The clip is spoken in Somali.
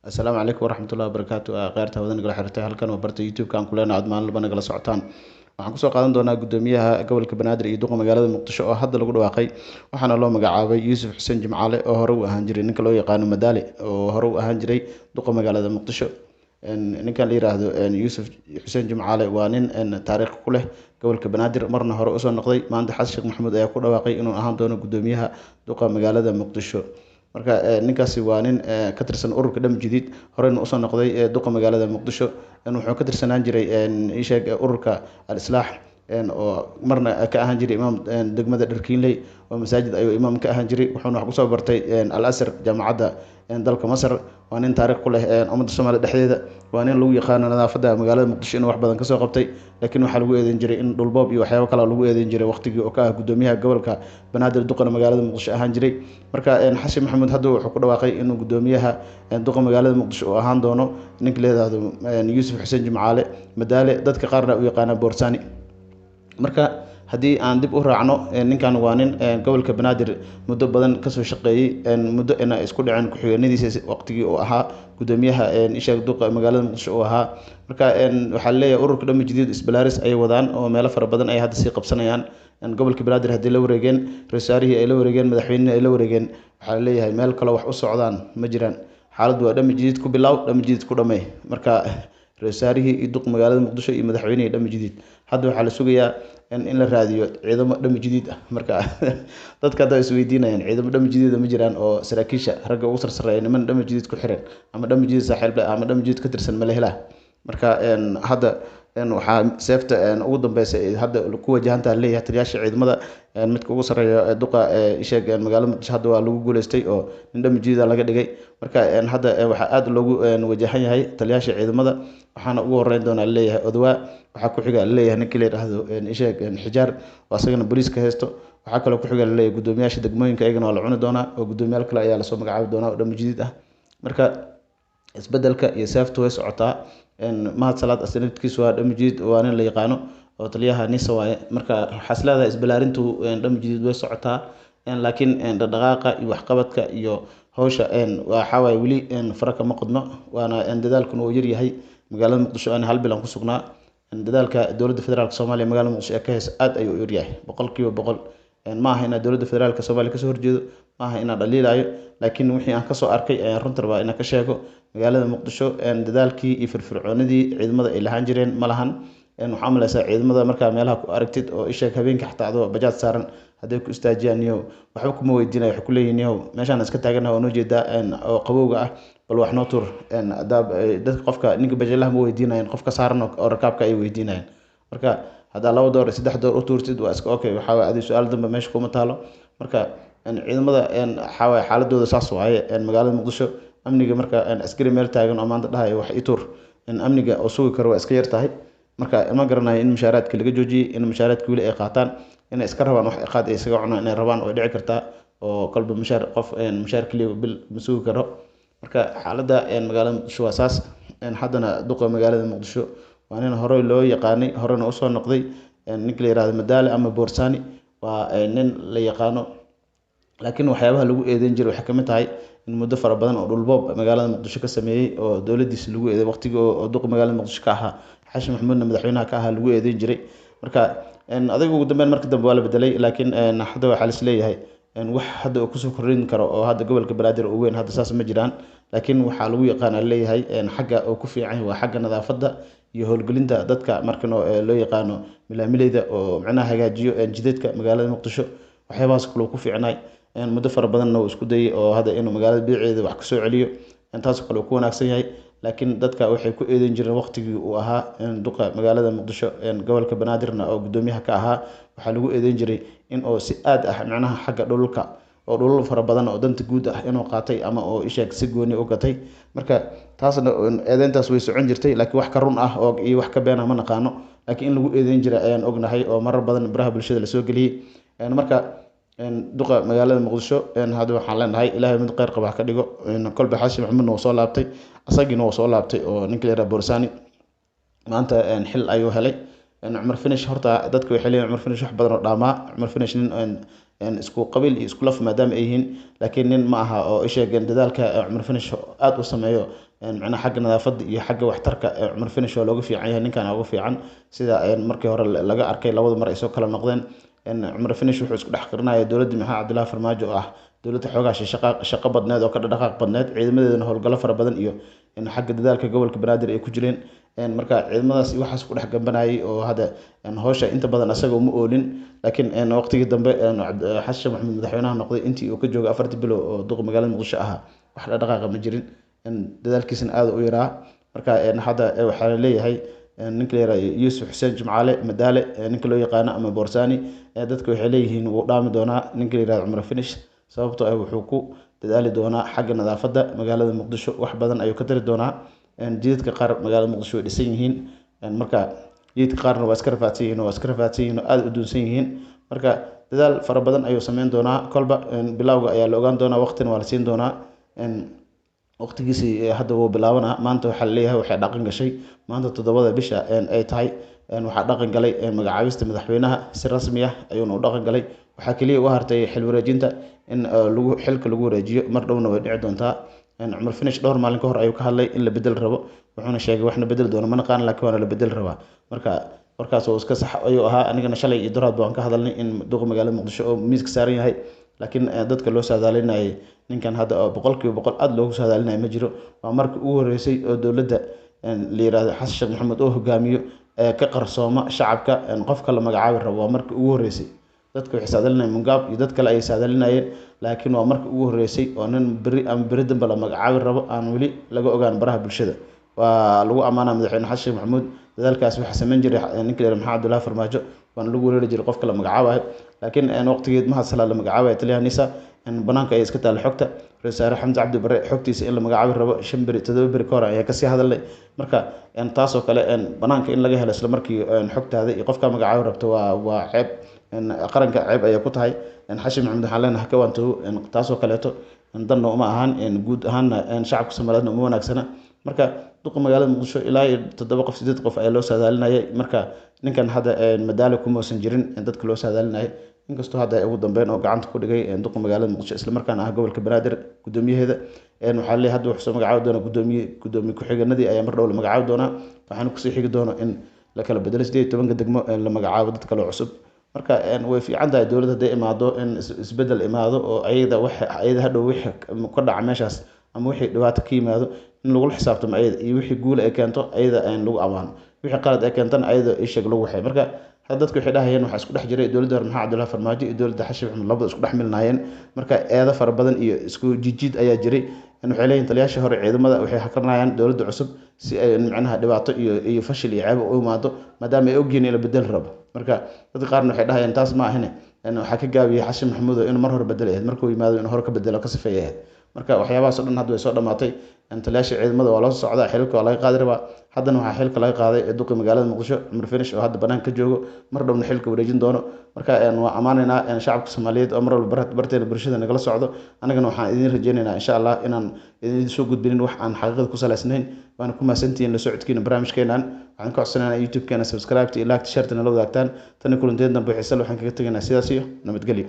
Asalaamu calaykum waraxmatullahi wabarakaatu. Kheyrta hawada nagala xiriirtay, halkan waa barta YouTube-ka aan ku leenahay cod maalin walba nagala socotaan. Waxaan kusoo qaadan doonaa gudoomiyaha gobolka Banaadir iyo duqa magaalada Muqdisho oo hadda lagu dhawaaqay. Waxaana loo magacaabay Yuusuf Xuseen Jimcaale oo hore u ahaan jiray ninka loo yaqaano Madaale, oo hore u ahaan jiray duqa magaalada Muqdisho. Ninkan la yiraahdo Yuusuf Xuseen Jimcaale waa nin taariikh ku leh gobolka Banaadir, marna hore usoo noqday. Maanta Xasan Sheekh Maxamuud ayaa ku dhawaaqay inuu ahaan doono gudoomiyaha duqa magaalada Muqdisho. Marka ninkaasi waa nin ka tirsan ururka Dham Jadiid, horeyna usoo noqday duqa magaalada Muqdisho. Wuxuu ka tirsanaan jiray isheeg ururka Al Islaax, oo marna ka ahaan jiray imaam degmada Dharkiinley, oo masaajid ayuu imaam ka ahaan jiray. Wuxuuna wax kusoo bartay Al Asr, jaamacadda dalka Masar. Waa nin taariikh ku leh ummadda Soomaaliya dhexdeeda. Waa nin lagu yaqaano nadaafadda magaalada Muqdisho inuu wax badan kasoo qabtay, laakiin waxaa lagu eedeyn jiray in dhulboob iyo waxyaabo kale lagu eedeyn jiray waqtigii oo ka ah gudoomiyaha gobolka Banaadir, duqana magaalada Muqdisho ahaan jiray. Marka Xasan Maxamuud hadda wuxuu ku dhawaaqay inuu gudoomiyaha duqa magaalada Muqdisho uu ahaan doono ninka la yidhaahdo Yuusuf Xuseen Jimcaale Madaale, dadka qaarna u yaqaana Boorsani. Marka haddii aan dib u raacno, ninkan waa nin gobolka Banaadir muddo badan kasoo shaqeeyey, muddo ina isku dhaceen ku-xigeenadiisa waqtigii uu ahaa gudoomiyaha ishaag duqa magaalada Muqdisho uu ahaa. Marka waxaa leeyahay ururka Dhami Jadiid isbalaaris ayay wadaan oo meelo fara badan ay hadda sii qabsanayaan. Gobolka Banaadir haddii la wareegeen, ra-iisul wasaarihii ay la wareegeen, madaxweynihii ay la wareegeen, waxaa leeyahay meel kale wax u socdaan ma jiraan. Xaaladdu waa Dhami Jadiid ku bilaaw, Dhami Jadiid ku dhamey. Marka ra-iisul wasaarihii iyo duq magaalada Muqdisho iyo madaxweynihii Dhami Jadiid, hadda waxaa la sugayaa in la raadiyo ciidamo Dhami Jadiid ah. Marka dadka hadda isweydiinayaan, ciidamo Dhami Jadiida ma jiraan oo saraakiisha ragga ugu sarsareeya niman Dhami Jadiid ku xiran ama Dhami Jadiid saaxiib ama Dhami Jadiid ka tirsan ma la helaa? Marka hadda waxaa seefta ugu dambeysa hadda ku wajahantaha leeyahay taliyaasha ciidamada midka ugu sarreeya duqa isheeg magaalada Muqdisho hadda waa lagu guuleystay oo nin Dhami Jadiida laga dhigay. Marka hadda waxaa aada loogu wajahan yahay taliyaasha ciidamada, waxaana ugu horeyn doonaa leeyahay Odawaa. Waxaa ku xiga leeyahay ninkii la yidhaahdo isheeg Xijaar oo asagana booliiska haysto. Waxaa kaloo ku xiga laleeyahay guddoomiyaasha degmooyinka, iyagana waa la cuni doonaa oo guddoomiyaal kale ayaa lasoo magacaabi doonaa oo Dhami Jadiid ah. Marka isbedelka iyo seeftu way socotaa. Mahad Salaad asnadkiisu waa Dhami Jadiid, waa nin la yaqaano oo taliyaha NISA waaye. Marka waxaa is leedahay isbalaarintu Dhami Jadiid way socotaa, laakiin dhaqdhaqaaqa iyo waxqabadka iyo hawsha waxaa waaye weli fara kama qodno, waana dadaalkuna uu yaryahay. Magaalada Muqdisho aan hal bil aan ku sugnaa, dadaalka dowladda federaalka Soomaaliya magaalada Muqdisho ee ka haysa aad ayuu u yaryahay, 100%. Ma aha inaan dowladda federaalka Soomaaliya kasoo horjeedo, ma aha inaan dhaliilayo, laakiin wixii aan kasoo arkay ayaan runta rabaa inaan ka sheego. Magaalada Muqdisho dadaalkii iyo firfircoonidii ciidamada ay lahaan jireen ma lahan. Waxaa malaysaa ciidamada markaa meelaha ku aragtid oo isheeg habeenkii xataa adoo bajaaj saaran hadday ku istaajiyaan, niyow waxba kuma weydiinaya, waxay ku leeyihin, "Niyow, meeshaan iska taaganaha oo noo jeedaa oo qabowga ah, bal wax noo tuur." Dadka qofka ninka bajaalaha ma weydiinayaan, qofka saaran oo rakaabka ay weydiinayaan. Marka haddaa 2 door 3 door u tuurtid, waa iska okay, waxaa waye adi su-aal dambe meesha kuma taalo. Marka ciidamada waxaa waye xaaladooda saas waaye magaalada Muqdisho amniga. Marka askari meel taagan oo maanta dhahayo wax i tuur amniga oo sugi karo waa iska yar tahay. Marka ma garanayo in mushaaraadka laga joojiyey, in mushaaraadka weli ay qaataan, inay iska rabaan wax iqaad ay isaga cunaan inay rabaan way dhici kartaa, oo kolba mushaar qof mushaar keliya bil ma sugi karo. Marka xaaladda magaalada Muqdisho waa saas. Haddana duqa magaalada Muqdisho waa nin horey loo yaqaanay, horena usoo noqday, ninka la yihahdo Madaale ama Boorsani, waa nin la yaqaano. Laakiin waxyaabaha lagu eedeyn jiray waxay kamid tahay in muddo fara badan oo dhulboob magaalada Muqdisho ka sameeyey oo dowladiisa lagu eeday waqtigii oo duqa magaalada Muqdisho ka ahaa, Xashin Maxamuudna madaxweynaha ka ahaa, lagu eedeyn jiray. Marka adiga ugu dambeyn marka dambe waa la bedelay, laakiin hadda waxaa lis leeyahay wax hadda uu kusoo kordhin karo oo hadda gobolka Banaadir uu weyn hadda saas ma jiraan. Laakiin waxaa lagu yaqaana leeyahay xagga uu ku fiican yahay waa xagga nadaafadda iyo howlgelinta dadka markan loo yaqaano milaamileyda oo macnaha hagaajiyo jidadka magaalada Muqdisho. Waxyaabahaas kale uu ku fiicnay, muddo fara badanna uu isku dayay oo hadda inuu magaalada biiceeda wax kasoo celiyo, taasoo kale uu ku wanaagsan yahay. Laakiin dadka waxay ku eedeyn jireen waqtigii uu ahaa duqa magaalada Muqdisho, gobolka Banaadirna oo gudoomiyaha ka ahaa, waxaa lagu eedeyn jiray in uu si aad ah macnaha xagga dhulka oo dhulal fara badan oo danta guud ah inuu qaatay ama oo isheeg si gooni u gatay. Marka taasna eedeyntaas way socon jirtay, laakiin wax ka run ah oo iyo wax ka beena ma naqaano, laakiin in lagu eedeyn jiray ayaan ognahay oo marar badan baraha bulshada lasoo geliyey. Marka duqa magaalada Muqdisho hadda waxaan leenahay Ilaahay mid kheyr qaba ha ka dhigo. Kolba Xasan Maxamuudna wuu soo laabtay, asagiina wuu soo laabtay oo ninka la yidhaha Boorsani maanta xil ayuu helay. Cumar Finish horta dadka waxay leeyihin Cumar Finish wax badan oo dhaamaa. Cumar Finish nin Isku qabiil iyo isku laf maadaama ay yihiin, laakiin nin ma aha oo isheegeen dadaalka Cumar Finish aada u sameeyo, macnaha xagga nadaafadda iyo xagga waxtarka Cumar Finish waa looga fiican yahay, ninkan uga fiican. Sida markii hore laga arkay labada mar ay soo kala noqdeen, Cumar Finish wuxuu isku dhex qarinaya dowladdii Maxamed Cabdullaahi Farmaajo oo ah dowladda xoogaa shaqo badneed oo ka dhaqaaq badneed, ciidamadeedana howlgallo fara badan iyo xagga dadaalka gobolka Banaadir ay ku jireen. Marka ciidamadaas waxaas ku dhex gambanayay oo hadda howsha inta badan asaga uma oolin. Laakiin waqtigii dambe Xasan Sheekh Maxamuud madaxweynaha noqday, intii uu ka joogay 4-tii bilo oo duqa magaalada Muqdisho ahaa, wax dhaqaaqa ma jirin, dadaalkiisana aada u yaraa. Marka hadda waxaa la leeyahay ninka la yihahdo Yuusuf Xuseen Jimcaale Madaale, ninka loo yaqaano ama Boorsaani, dadka waxay leeyihiin wuu dhaami doonaa ninka la yihahdo Cumar Finish, sababtoo ah wuxuu ku dadaali doonaa xagga nadaafadda magaalada Muqdisho, wax badan ayuu ka tari doonaa. Jidadka qaar magaalada Muqdisho way dhisan yihiin, marka jidadka qaarna waa iska rafaadsan yihiin, waa iska rafaadsan yihiin oo aada u duunsan yihiin. Marka dadaal fara badan ayuu sameyn doonaa, kolba bilowga ayaa la ogaan doonaa, waqtina waa la siin doonaa. Waqtigiisii hadda wuu bilaabanaa. Maanta waxaa laleeyahay waxay dhaqan gashay maanta 7-da bisha ay tahay, waxaa dhaqan galay magacaabista madaxweynaha, si rasmi ah ayuuna u dhaqan galay. Waxaa keliya u hartay xil wareejinta in lagu xilka lagu wareejiyo, mar dhowna way dhici doontaa. Cumar Finish dhowr maalin ka hor ayuu ka hadlay in la bedel rabo, wuxuuna sheegay waxna bedeli doono ma naqaan, laakiin waana la bedeli rabaa. Marka warkaas oo iska sax ayuu ahaa. Anigana shalay iyo doraad baan ka hadalnay in duqa magaalada Muqdisho oo miiska saaran yahay, laakiin dadka loo saadaalinayay ninkan hadda oo 100% aada loogu saadaalinayo ma jiro. Waa markii ugu horreysay oo dowladda la yihahdo Xasan Sheekh Maxamuud oo hogaamiyo ka qarsooma shacabka qofka la magacaabi rabo. Waa markii ugu horreysay. Dadka waxay saadalinayeen Mungaab iyo dad kale ayay saadalinayeen, laakiin waa markii ugu horreysay oo nin beri ama beri dambe la magacaabi rabo aan weli laga ogaan baraha bulshada. Waa lagu ammaanaa madaxweyne Xasan Sheekh Maxamuud dadaalkaas. Waxaa sameyn jiray ninka la yihahdo Maxamed Cabdullaahi Farmaajo, waana lagu weerari jiray qofka la magacaabayo, laakiin waqtigeed Mahad Salaad la magacaabayo taliyaha NISA, banaanka ayay iska taalla xogta. Ra-iisul wasaare Xamse Cabdi Bare xogtiisa in la magacaabi rabo 5 beri 7 beri ka hor ayaa kasii hadalnay. Marka taasoo kale banaanka in laga helo isla markii xogtaada iyo qofkaa magacaabi rabto waa ceeb, qaranka ceeb ayay ku tahay. Xashin Maxamed waxaan leenahay ka waantow taasoo kaleeto, danna uma ahaan, guud ahaanna shacabka Soomaaliyeedna uma wanaagsana. Marka duqa magaalada Muqdisho ilaa iyo 7 qof 8 qof ayaa loo saadaalinayay. Marka ninkan hadda Madaale kuma uusan jirin dadka loo saadaalinayay, inkastoo hadda ugu dambeyn oo gacanta ku dhigay duqa magaalada Muqdisho, islamarkaana ah gobolka Banaadir gudoomiyaheeda. Waxaa leeyahay hadda wuxuu soo magacaabi doonaa gudoomiye ku-xigeenadii ayaa mar dhow la magacaabi doonaa, waxaana kusii xigi doono in la kala bedelo 18-ka degmo, la magacaabo dad kale cusub. Marka way fiican tahay dowladda hadday imaado in isbedel imaado oo ayada wax ayada hadhow wixii ka dhaca meeshaas ama wixii dhibaato ka yimaado in lagula xisaabtamo ayada, iyo wixii guul ay keento ayada lagu amaano, wixii qalad ay keentana ayada isheeg lagu waxay. Marka hadda dadku waxay dhahayeen waxaa isku dhex jiray dowladda hore Maxamed Cabdullaahi Farmaajo iyo dowladda Xasan Maxamed, labada isku dhex milnaayeen. Marka eedo fara badan iyo isku jijiid ayaa jiray. Waxay leeyihin taliyaashii hore ciidamada waxay hakarnayaan dowladda cusub si ay macnaha dhibaato iyo fashil iyo ceeb u imaado, maadaama ay ogyihiin in la bedel rabo. Marka dadka qaarna waxay dhahayaan taas ma ahine, waxaa ka gaabiyey Xasan Maxamuud oo inuu mar hore bedel ahayd, markuu yimaado inuu hore ka bedelo ka sifeeya ahayd. Marka waxyaabahaas oo dhan hadda way soo dhamaatay. Taliyaasha ciidamada waa loo soo socdaa, xilka waa laga qaadi rabaa. Haddana waxaa xilka laga qaaday duqi magaalada Muqdisho Cumar Finish oo hadda banaanka ka joogo, mar dhowna xilka wareejin doono. Marka waa ammaanaynaa shacabka Soomaaliyeed oo mar walba barteena bulshada nagala socdo. Annagana waxaan idiin rajeynaynaa insha Allah inaan idin soo gudbinin wax aan xaqiiqada ku salaysnayn. Waana ku mahadsantihiin la socodkiina barnaamijkeenan. Waxaan ka codsanaynaa YouTube-keena subscribe iyo like, share nala wadaagtaan. Tani kulanteed dambe xiise waxaan kaga tegaynaa sidaas iyo nabadgelyo.